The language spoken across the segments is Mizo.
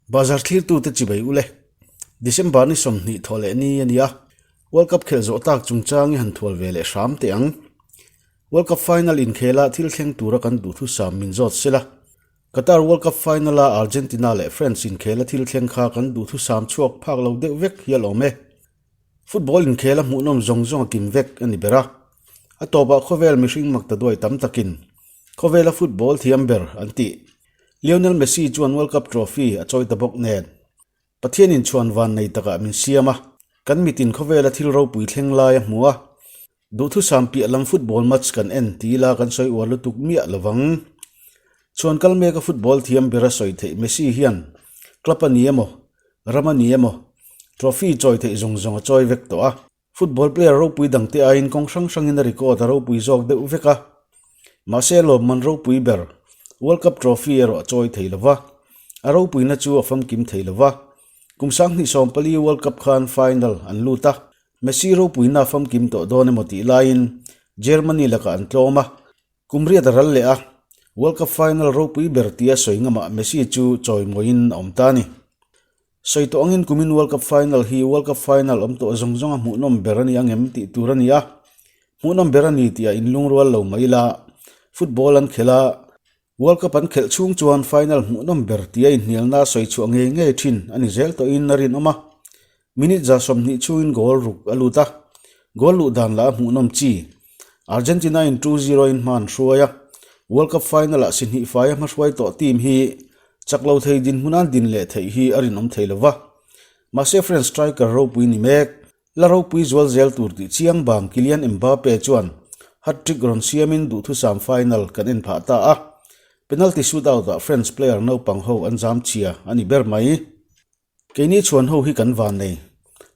Bazar thlirtute chibai ule. December ni 20 thawh leh ni a ni a, World Cup khelh zawh tak chungchang i han thual ve leh hram teh ang. World Cup final inkhela thil thleng tura kan duhthusam min zawt sela. Qatar World Cup final-a Argentina leh France inkhela thil thleng kha kan duhthusam chhuak phak lo deuh vek hial awm e. Football inkhela hmuhnawm zawng zawng a kim vek a ni ber a. A tawpah khawvel mihring mak ta duai tam takin khawvela football thiam ber an tih. Lionel Messi chuan World Cup trophy a chawi ta bawk nen. Pathianin chhuan van nei takah min siam a, kan mitin khawvela thil ropui thleng lai a hmu a. Duhthusam piah lam football match kan en ti ila kan sawi uar lutuk miah lovang. Chhuan kal meka football thiam bera sawi theih Messi hian club a ni emaw, ram a ni emaw, trophy chawi theih zawng zawng a chawi vek tawh a. Football player ropui dangte aiin kawng hrang hrangin a record a ropui zawk deuh vek a. Mahse lawmman ropui ber World Cup trophy erawh a chawi thei lo va, a ropuina chu a famkim thei lo va. Kum 2014 World Cup khan final an lut a, Messi ropuina a famkim tawh dawn emaw tih laiin Germany lakah an tlawm a, kum riat a ral leh a, World Cup final ropui ber tia sawi ngamah Messi chu chawimawiin a awm ta a ni. Sawi tawh angin kumin World Cup final hi World Cup final awm tawh zawng zawnga hmuhnawm ber a ni ang em tih tur a ni a. Hmuhnawm ber a ni tih a inlungrual lo mai ila. Football an khelh a, World Cup an khelh chhung chuan final hmuhnawm ber tih a inhnialna sawi chhuah ngei ngei thin a ni zel tawhin a rinawm a. Minute 20 chhungin goal ruk a lut a, goal luh dan lah a hmuhnawm chi. Argentina in 2-0 in hma an hruai a, World Cup final ah si hnih fai a hmahruai tawh team hi chak lo thei dinhmun an din leh theih hi a rinawm thei lo va. Mahse French striker ropui ni mek, la ropui zual zel tur tih chiang bang Kylian Mbappe chuan hat-trick rawn siamin duhthusam final kan en phah ta a. Penalty shootout ah French player naupang ho an zam chhia a ni ber mai. Keini chhuan ho hi kan van nei.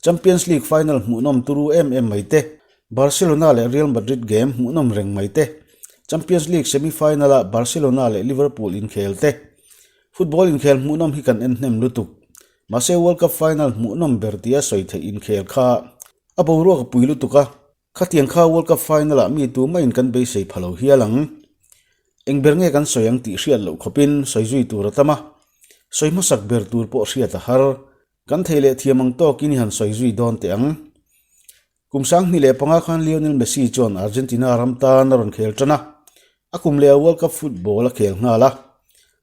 Champions League final hmuhnawm turu em em mai te, Barcelona leh Real Madrid game hmuhnawm reng mai te, Champions League semi-final ah Barcelona leh Liverpool inkhel te. Football inkhel hmuhnawm hi kan en hnem lutuk. Mahse World Cup final hmuhnawm ber tia sawi theih inkhel kha a boruak a pui lutuk a, Khatiang kha World Cup final ah mi tumah in kan beisei pha lo hial ang. Eng ber nge kan sawi ang tih hriat loh khawpin sawi zui tur a tam a. Sawi hmasak ber tur pawh hriat a har. Kan thei leh thiam ang tawkin i han sawi zui dawn teh ang. Kum 2005 khan Lionel Messi chuan Argentina ram tan a rawn khel tan a. A kum leh a World Cup football a khel nghal a.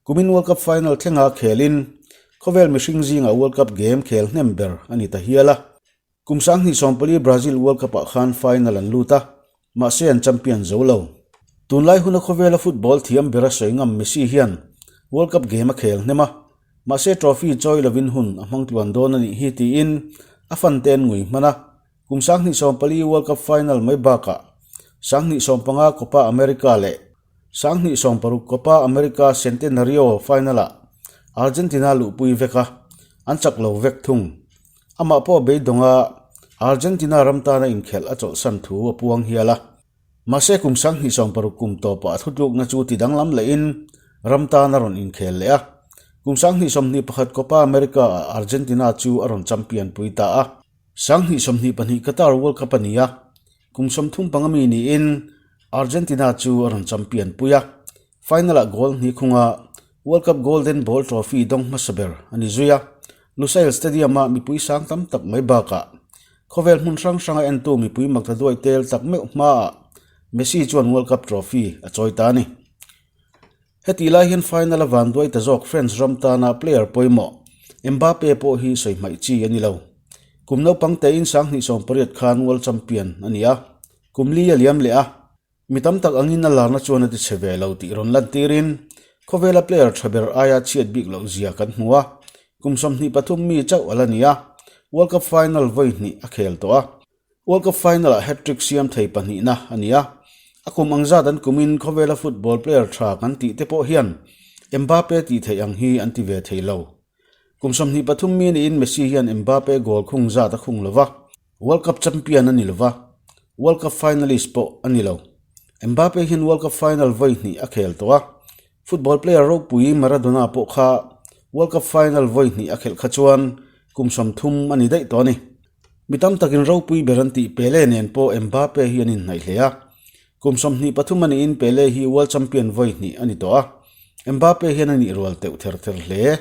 Kumin World Cup final thlenga khelin khawvel mihring zingah World Cup game khel hnem ber a ni ta hial a. Kum 2014 Brazil World Cup ah khan final an lut a, mahse an champion zo lo. Tunlai huna khawvela football thiam bera sawi ngam Messi hian World Cup game a khel hnem a, mahse trophy chawi lovin hun a hmang tluan dawn a nih hi tiin a fan te an ngui hman a. Kum 2014 World Cup final mai bakah 2015 Copa America leh 2016 Copa America Centenario final ah Argentina luhpui vek a, an chak lo vek thung. Amah pawh beidawnga Argentina ram tana inkhelh a chawlhsan thu a puang hial a. Mahse kum 2016 kum tawpah a thutlukna chu ti danglam lehin ram tan a rawn inkhel leh a. Kum 2021 Copa America ah Argentina chu a rawn champion pui ta a. 2022 Qatar World Cup a ni a, kum 35 mi niin Argentina chu a rawn champion pui a. Final ah goal hnih khunga World Cup Golden Ball Trophy dawng hmasa ber a ni zui a. Lusail Stadium-a mipui sang tam tak mai bakah khawvel hmun hrang hranga entu mipui mak ta duai tel tak meuh hmaah Messi chuan World Cup trophy a chawi ta a ni. Hetih lai hian final a van duai ta zawk France ram tana player pawimawh Mbappe pawh hi sawi hmaih chi a ni lo. Kum naupang tein 2018 khan World Champion a ni a, kum li a liam leh a. Mi tam tak angin a larna chuan a ti chhe ve lo tih rawn lantirin khawvela player tha ber aia chhiat bik loh zia kan hmu a, kum 23 mi chauh a la ni a, World Cup final vawi hnih a khel tawh a, World Cup final-ah hat-trick siam thei pahnihna a ni a, a kum ang zat an kumin khawvela football player tha kan tih te pawh hian Mbappe tih theih ang hi an ti ve thei lo. Kum 23 mi niin Messi hian Mbappe goal khung zat a khung lo va. World Cup champion a ni lova, World Cup finalist pawh a ni lo. Mbappe hian World Cup final vawi hnih a khel tawh a, football player ropui Maradona pawh kha World Cup final vawi hnih a khelh kha chuan kum 30 a ni daih tawh a ni. Mi tam takin ropui ber an tih Pele nen pawh Mbappe hi an inhnaih hle a, kum 23 a niin Pele hi World champion vawi hnih a ni tawh a, Mbappe hian a nih rual teuh ther ther hle.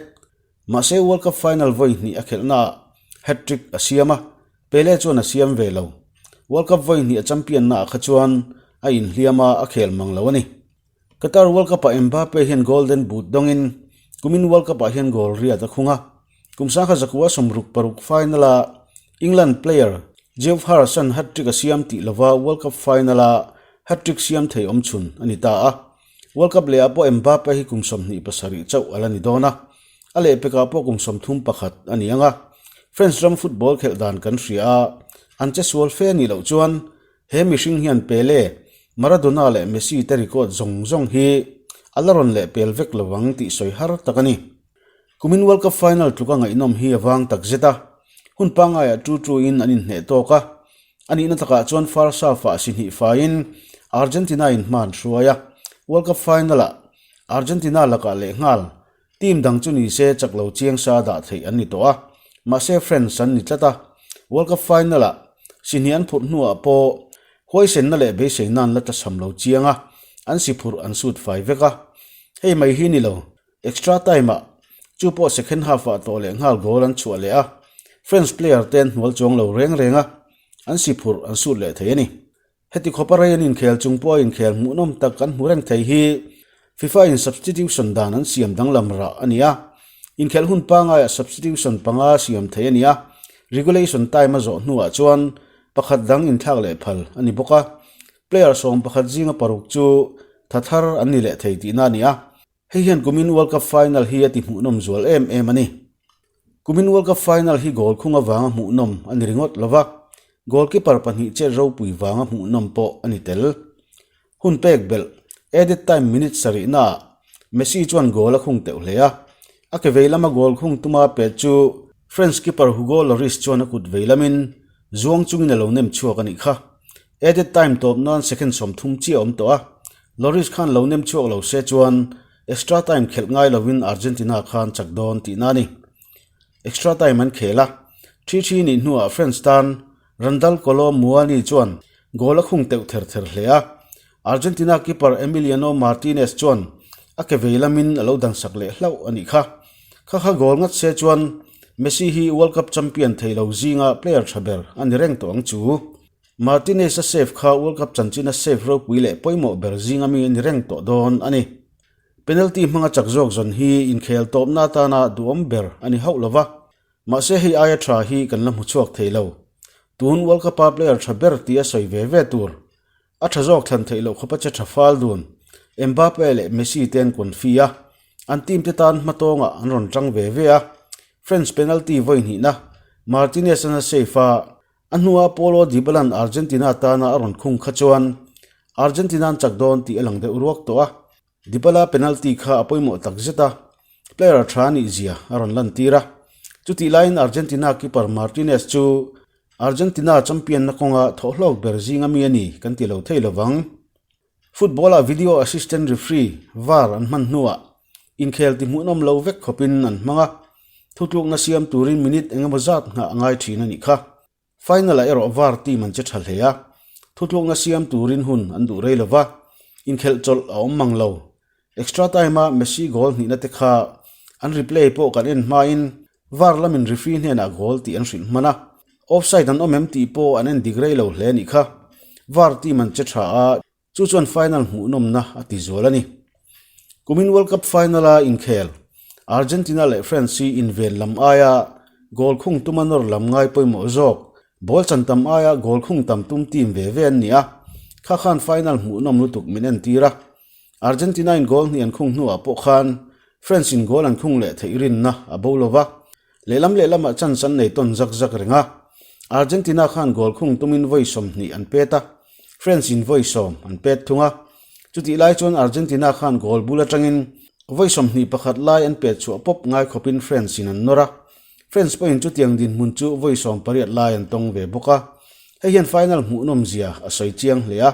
Mahse World Cup final vawi hnih a khelhnaah hat-trick a siam a, Pele chuan a siam ve lo. World Cup vawi hnih a champion naah kha chuan a inhliam a, a khel mang lo a ni. Qatar World Cup-ah Mbappe hian Golden Boot dawngin kumin World Cup-ah hian goal riat a khung a. Kum sangkha zakua 66 final-a England player Geoff Hurst-a'n hat-trick a siam tih lova World Cup final-a hat-trick siam thei awmchhun a ni ta a. World Cup lehah pawh Mbappe hi kum 27 chauh a la ni dawn a, a lehpekah pawh kum 31 a ni ang a. French ram football khelh dan kan hria a, an che sual fe a nih loh chuan he mihring hian Pele, Maradona leh Messi te record zawng zawng hi a la rawn lehpel vek lo ang tih sawi har tak a ni. Kumin World Cup final tluka ngaihnawm hi a vang tak zet a, hun pangaiah tu tu-in an inhneh tawk a. A nihna takah chuan first half-ah si hnih faiin Argentina-in hma an hruai a, World Cup final-ah Argentina lakah lehnghal team dang chu ni se chak lo chiang sa dah theih an ni tawh a, mahse France an ni tlat a. World Cup final-ah si hnih an phurh hnuah pawh huaisenna leh beiseina an la tlasam lo chiang a, an si phurh an sut fai vek a. Hei mai hi ni lo, Extra time-ah chu pawh second half-ah tawh leh nghal goal an chhuah leh a, French player te an hnual chuang lo reng reng a, an si phurh an sut leh thei a ni. Heti khawpa rei an inkhel chung pawha inkhel hmuhnawm tak kan hmu reng thei hi FIFA in substitution dan an siam danglam rah a ni a, inkhelh hun pangaiah substitution panga siam thei a ni a, regulation time a zawh hnuah chuan pakhat dang inthlak leh phal a ni bawk a, player 11 zinga paruk chu tha thar an ni leh thei tihna a ni a. Hei hian kumin World Cup final hi a ti hmuhnawm zual em em a ni. Kumin World Cup final hi goal khung avanga hmuhnawm a ni ringawt lo va, goalkeeper pahnih chet ropui vanga hmuhnawm pawh a ni tel. Hun pek belh, added time minute sarihnaah Messi chuan goal a khung teuh hle a, a ke vei lama goal khung tuma pet chu French keeper Hugo Lloris chuan a kut vei lamin zuang chungin a lo nem chhuak a nih kha. Added time tawp nan second 30 chiah a awm tawh a, Lloris khan lo nem chhuak lo se chuan extra time khelh ngai lovin Argentina khan chak dawn tihna a ni. Extra time an khel a, thi thi nih hnuah France tan Randal Kolo Muani chuan goal a khung teuh ther ther hle a, Argentina keeper Emiliano Martinez chuan a ke vei lamin a lo dansak leh hlauh a nih kha. Kha kha goal ngat se chuan Messi hi World Cup champion thei lo zinga player tha ber a ni reng tawh ang chu. Martinez-a save kha World Cup chanchina save ropui leh pawimawh ber zinga mi a ni reng tawh dawn a ni. Penalty hmanga chak zawk zawn hi inkhel tawpna atana duhawm ber a ni hauh lo va, mahse hei aia tha hi kan la hmu chhuak thei lo. Tun World Cup-a player tha ber tia sawi ve ve tur, a tha zawk thlan theih loh khawpa che tha fal dun Mbappe leh Messi te an confi a, an team te tan hmatawngah an rawn tang ve ve a. French penalty vawi hnihna Martinez-an a save a, A hnua Paulo Dybala'n Argentina tana a rawn khung kha chuan Argentina an chak dawn tih a lang deuh ruak tawh a. Dybala penalty kha a pawimawh tak zet a, player tha nih zia a rawn lantir a. Chutih laiin Argentina keeper Martinez chu Argentina champion-na kawnga thawhhlawk ber zinga mi a ni kan ti lo thei lovang. Football-ah video assistant referee, var, an hman hnuah inkhel ti hmuhnawm lo vek khawpin an hmang a, thutlukna siam turin minute eng emaw zat nghah a ngai thin a nih kha. Final-ah erawh var team an che tha hle a, thutlukna siam turin hun an duh rei lo va, inkhelh chawlh a awm mang lo. Extra time-a Messi goal hnihna te kha an replay pawh kan en hmain var lamin referee hnenah goal tih an hrilh hman a, offside an awm em tih pawh an en dik rei lo hle a nih kha. Var team an che tha a, chu chuan final hmuhnawmna a ti zual a ni. Kumin World Cup final-a inkhel Argentina leh France hi inven lam aia goal khung tuma nawr lam ngai pawimawh zawk, ball chan tam aia goal khung tam tum team ve ve an ni a, kha khan final hmuhnawm lutuk min entir a. Argentina-in goal hnih an khung hnuah pawh khan France-in goal an khung leh theih rinna a bo lo va, lehlam lehlamah chance an nei tawn zak zak reng a. Argentina khan goal khung tumin vawi 20 an pet a, France-in vawi 10 an pet thung a. Chutih lai chuan Argentina khan goal bul atangin vawi 21 lai an pet chhuah pawp ngai khawpin France-in an nawr a. France pawhin chutiang dinhmun chu vawi 18 lai an tawng ve bawk a. Hei hian final hmuhnawm zia a sawi chiang hle a.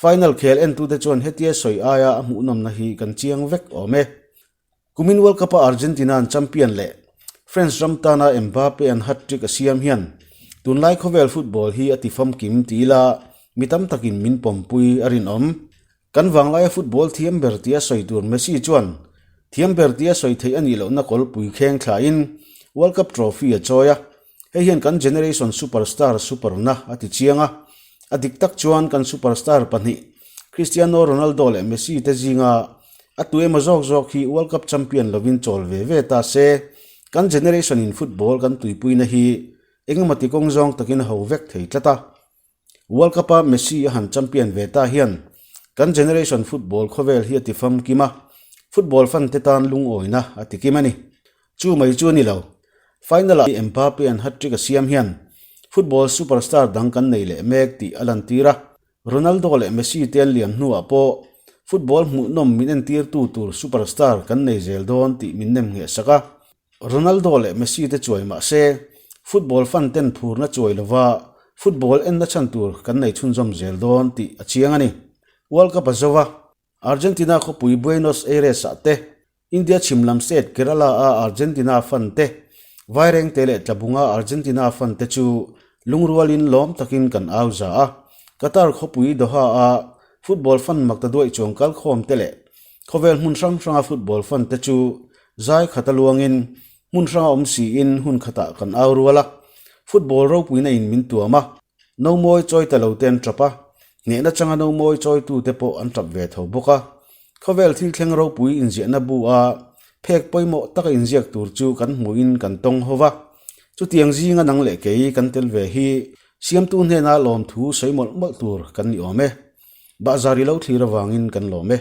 Final khel entute chuan hetia sawi aia a hmuhnawmna hi kan chiang vek awm e. Kumin World Cup-a Argentina an champion leh France ram tana Mbappe an hat-trick a siam hian tunlai khawvel football hi a ti famkim ti ila mi tam takin min pawmpui a rinawm. Kan vanglaia football thiam ber tia sawi tur Messi chuan. Thiam ber tia sawi theih a nih lohna kawlpui kheng thlain World Cup trophy a chawi a, hei hian kan generation superstar super na a ti chiang a. A dik tak chuan kan superstar pahnih Cristiano Ronaldo leh Messi te zinga a tu emaw zawk zawk hi World Cup champion lovin chawl ve ve ta se, kan generation in football kan tuipuina hi engemaw ti kawng zawng takin a ho vek thei tlat a. World Cup a Messi a han champion ve ta hian kan generation football khawvel hi a ti famkim a, football fan te tan lungawina a ti kim a ni. Chu mai chu a ni lo. Final ah Mbappe an hat-trick a siam hian football superstar dang kan nei leh mek tih a lantir a, Ronaldo leh Messi te an liam hnuah pawh football hmuhnawm min entirtu tur superstar kan nei zel dawn tih min nem ngheh sak a. Ronaldo leh Messi te chuai mah se, football fan ten phurna chuai lova football enna chhan tur kan nei chhunzawm zel dawn tih a chiang a ni. World Cup a zo a, Argentina khawpui Buenos Aires ah te, India chhim lam state Kerala a Argentina fan te, Vairengte leh Tlabunga Argentina fan te chu lungrualin lawm takin kan au za a. Qatar khawpui Doha a football fan mak ta duaih chuang kalkhawm te leh khawvel hmun hrang hranga football fan te chu Zai khata luangin hmun hranga awm siin hun khatah kan au rual a, football ropuina in min tuam a, no mawi chawi ta lo te an tap a, hnehna changa no mawi chawitu te pawh an tap ve tho bawk a. Khawvel thil thleng ropui inziahna bu a phek pawimawh taka inziak tur chu kan hmuhin kan tawng ho va, chutiang zinga nang leh kei kan tel ve hi siamtu hnena lawmthu sawi mawlh mawlh tur kan ni awm e. Bahzar i lo thlir avangin kan lawm e.